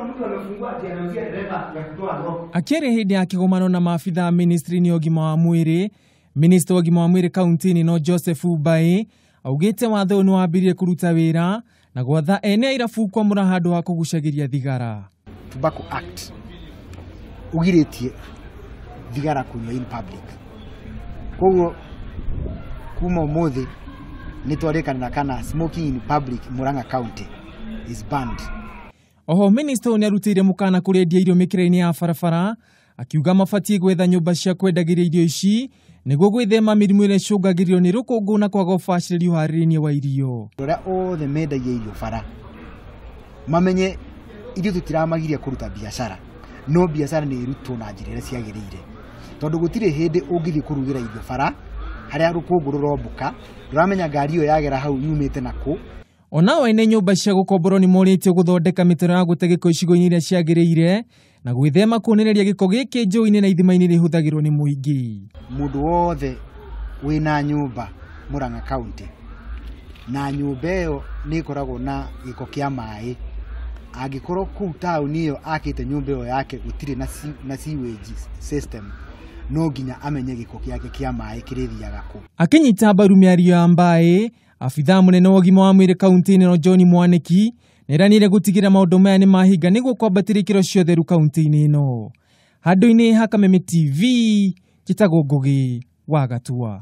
Unakuta mtu amefungua ati anauzia dereva ya kutoa roho. Akĩaria hĩndĩ ya kĩgomano na maabitha a ministry-inĩ ya ũgima wa mwĩrĩ, minista wa ũgima wa mwĩrĩ kaunti-inĩ ĩno Joseph Mbai augĩte watho ũyũ nĩ wambĩrĩirie kũruta wĩra na gwatha ene irabu kwamũra handũ ha kũgucagĩria thigara. Tobacco Act ugirĩtie thigara kũnyua in public. Koguo kuma ũmũthĩ nĩ twarĩkanĩra kana smoking in public Murang'a County is banned. Oho minista ũyũ nĩarutĩire mũkana kũrĩ endia irio mĩkĩra-inĩ ya barabara akiuga mabatiĩ gwetha nyũmba cia kwendagĩria irio ici nĩguo gwĩthema mĩrimũ ĩrĩa ĩcũngagĩrĩrio nĩ rũkũngũ na kwaga ũbacĩrĩri ũharĩrĩria wa irio. Andũ arĩa othe mendagia irio bara mamenye ithuĩ tũtiramagiria kũruta biacara, no biacara nĩ ĩrutwo na njĩra ĩrĩa ciagĩrĩire, tondũ gũtirĩ hĩndĩ ũngĩthiĩ kũrugĩra irio bara harĩa rũkũngũ rũrombũka, ndũramenya ngari ĩyo yagera hau yumĩte nakũ. Onao ene nyũmba cia gũkomborwo nĩ morĩtio gũthondeka mĩtaro ya gũte gĩko icigo-inĩ iria ciagĩrĩire na gwĩthema kuonereria gĩko gĩkĩ njũĩ-inĩ na ithima-inĩ iria ihũthagĩrwo nĩ mũingĩ. Mũndũ wothe wĩna nyũmba Murang'a County na nyũmba ĩyo nĩ ĩkoragwo na gĩko kĩa maĩ, angĩkorwo kũu taũni ĩyo akĩte nyũmba ĩyo yake gũtirĩ na sewage system, no nginya amenye gĩko gĩake kĩa maĩ kĩrĩthiaga kũ. Akĩnyita mbaru mĩario ya Mbai, abithaa mũnene wa ũgima wa mwĩrĩ kaunti-inĩ ĩno John Mwaniki nĩeranĩire gũtigĩrĩra maũndũ maya nĩ mahinga nĩguo kwambatĩria ikĩro cia ũtheru kaunti-inĩ ĩno. Handũ-inĩ ha Kameme TV, njĩtagwo Ngũgĩ wa Gatua.